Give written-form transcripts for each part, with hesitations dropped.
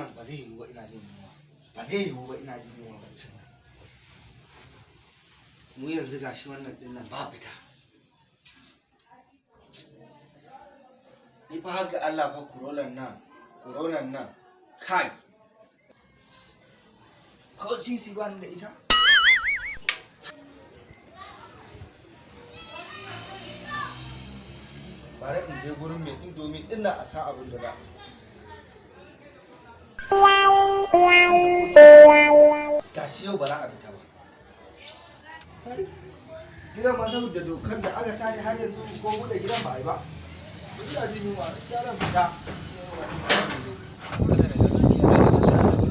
Nan ba zai yiwu ba, ina jin yunwa. Ba zai yiwu ba, ina jin yunwa baccin nan. Mu yanzu gashi wannan din nan ba fita. Ni fa haka Allah fa, koronan nan, koronan nan kai, ko sisi ba ni da ita. Bari in je gurin mai indomi din nan a san abin da za a gashi. Yau ba za a fita ba. Kai, gidan ma saboda dokar da aka sani har yanzu ko buɗe gidan ba a yi ba. Ina jin yunwa gaskiya, zan fita.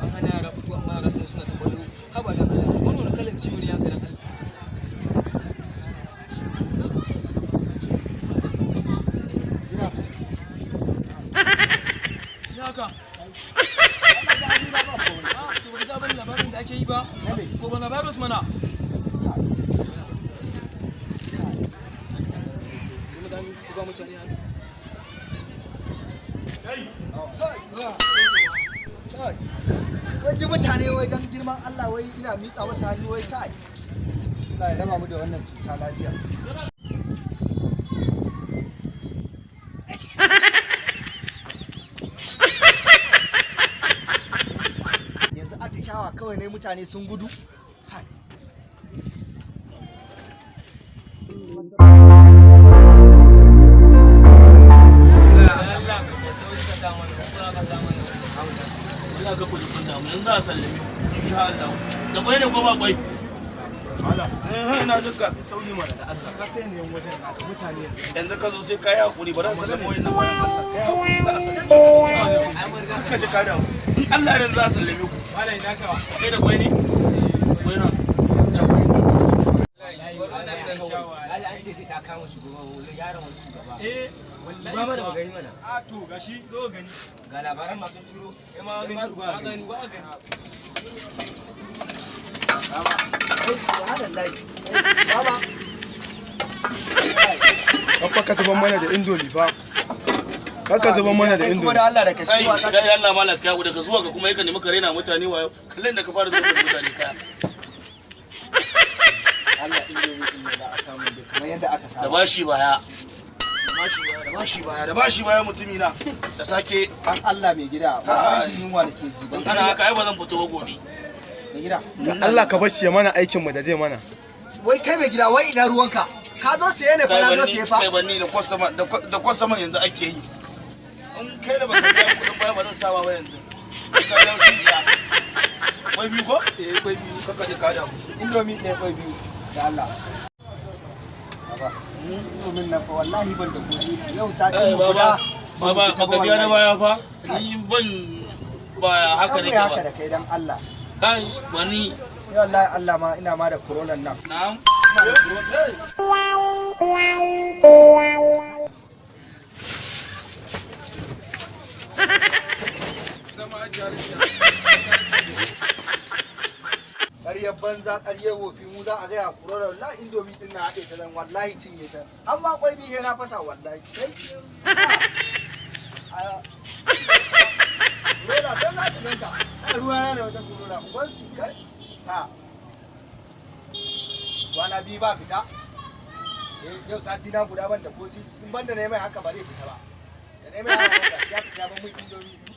An hana yara fito, amma yara suna ta kwallo. Haba dan Allah, wannan wani kalan ciwo ne haka, dan Allah? Gida. Ya haka? Ah, to ba za bani labarin da ake yi ba? Na me? Coronavirus mana. Sai mutane su ba mutane hannu. Wajen mutane wai don girman Allah, wai ina miƙa masa hannu wai. Kai, Allah ya raba mu da wannan cuta lafiya. Yanzu atishawa kawai ne mutane sun gudu. Hai. Allah ka sauri ka sa mana, ka sa mana. Allah ka kuli kun damu, yanzu za a sallame ku insha Allah. Da kwai ne ko ba kwai? Eh, ina jin ka. Sauri mana da Allah, ka sai ne wajen naka mutane yanzu. Yanzu ka zo sai ka yi hakuri, ba za a sallame wani na bayan Allah. Ka yi hakuri, za a sallame ku. Ka ji ka damu. In Allah ya za a sallame ku. Malam, ina ka? Kai da kwai ne? Kwai na. Lala, an ce sai ta kama shugaban, yaron wani shugaba. Eh, wallahi. Ba mana magani mana. A to gashi zo gani. Ga labaran masu turo. Kai ma gani, ba gani, ba gani. Baba, kai, subhanallahi. Baba. Kafa ka zuban mana da indomi fa. Kaka zuban mana da Kai kuma indomi. da Allah da ka Kai shi wasa. kai, Allah malaka ya daga zuwa ka kuma yakan nemi ka rena mutane wayo. Kallon da ka fara zuwa da mutane kaya. Allah, indomi din ne za a samu dai kamar yadda aka Da saba. bashi baya. Da bashi baya, da bashi baya, da bashi baya mutumi na. Da sake. Dan Allah mai gida, wallahi yunwa da ke ji. In ana haka ai ba zan fito ba gobe. Mai gida. Da Allah ka bar shi ya mana aikin mu da zai mana. Wai kai mai gida, wai ina ruwanka? Ka zo siye ne fa, Kai na zo banni, siye fa. kai banni da customer, da customer yanzu ake yi. In kai da baka biya kuɗin baya ba zan saba ba yanzu. Ka biya su biya. Kwai biyu ko? Eh, kwai biyu. Kaka je ka damu. Indomi ɗaya kwai biyu da Allah. Baba, indomin nan fa wallahi ban da ko sisi. Yau satin Eh mu guda. baba, baba baka biya na baya fa. Ni ban ba haka Kan nake haka ba. da kai dan Allah. Kai wani. Ni wallahi Allah ma ina ma da coronan nan. Na'am. Ina da corona. Ƙaryar banza, ƙaryar wofi, mu za a gaya corona? Wallahi indomi din na haɗe ta zan wallahi cinye ta. Har ma kwai biyu sai na fasa wallahi. Kai. Ah. Corona don za su ganta. Ai ruwa na da wata corona. Ubansu kai. Ha. Kwana biyu ba fita. Eh, yau sati na guda ban da ko sisi. In ban da na mai haka ba zai fita ba. Da na mai haka ga shi ya fita ban mun indomi biyu.